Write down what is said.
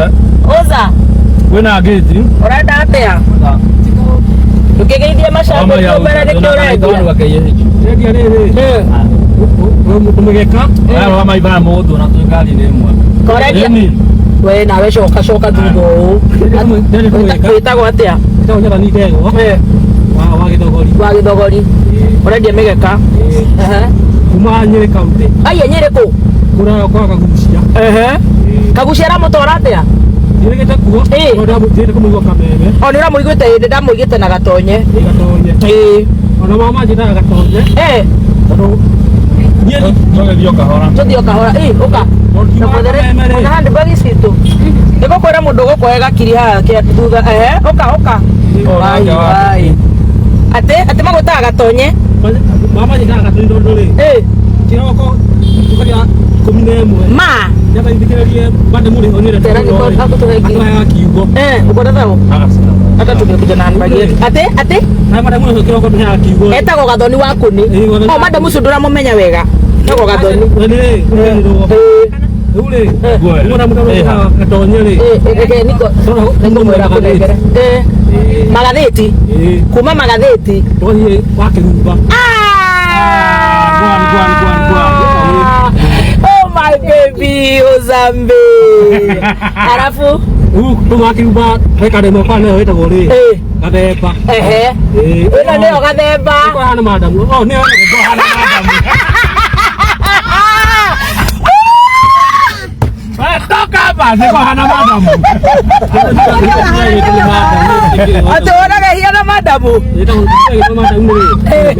Uza. Kwĩna ngĩti. Ũrenda atĩa? Ndũkĩgeithie macambĩki mbere nĩkĩ ũrendia? Endia rĩrĩ. Kũmĩgeka. Aya wa maibara mũgũtũ na twĩ ngari-inĩ ĩmwe. Korendia. Ĩni. We nawe coka coka thutha ũũ. Ndĩrĩ kũmĩgeka. Wĩtagwo atĩa? Ĩtagwo Nyathani Ndegwa. Wa Gĩthogori. Wa Gĩthogori. Ũrendia mĩgeka. Ehe. Kuma Nyĩrĩ County. Aya Nyĩrĩ kũ? Kũrĩa kwa Kagucia. Ehe. Kagucia aramũtwara atĩa? Njĩrĩgĩte kuo. Ĩĩ. No ndamũtigĩte kũmũigua Kameme. O nĩ ũramũiguĩte ĩndĩ ndamũigĩte na Gatonye. Ĩ Gatonye. Ĩĩ. Ona mama njĩtaga Gatonye. Eh, Tondũ niĩ Tũgĩthiĩ o kahora. Tũthiĩ o kahora. Ĩĩ, ũka. Kiuma Kameme rĩ. Na handbag citũ. Nĩgũkwĩra mũndũ ũgũkũhe gakiri haha kĩa thutha. Ehe, ũka ũka. Wai wai. Atĩ atĩ magwĩtaga Gatonye. Mama njĩtaga Gatonye tondũ rĩ. Ĩĩ. Kĩroko tũkaria 11. Ma. Nĩgetha ithikĩrĩrie bande mũrĩ onire. Tena niko akũtũhe ngiri. Atũheaga kiugo. Eh, uko na thao? Hata tumekuja na handbag yetu. Atĩ atĩ Na madam ũcio kĩroko tũheaga kiugo. Etagwo Gathoni wa Kũni. Ĩĩ, Gathoni. O madam ũcio ndũramũmenya wega. Etagwo Gathoni. We nĩ rĩ. Rĩu rĩ. Mũna mũndũ wĩtaga Gatonye rĩ. Eh, reke niko nĩngũmwĩra kũnengere. Eh. Magathĩti. Ĩĩ. Kuma magathĩti. Tũgathiĩ wa Kĩrumba. Gwan, gwan, gwan, gwan. Oh my baby, Ozambe. Alafu Rĩu tuma Kĩrumba he karĩma kwa nĩyo ĩtagwo rĩ. eh Gathemba. ehe. Ĩĩ. Ĩno nĩyo Gathemba. Hana madamu. Oh, nĩyo hana madamu. Toka hapa, niko hana madamu. Atĩ wonaga hiana madamu. Ĩtagwo madamu rĩ.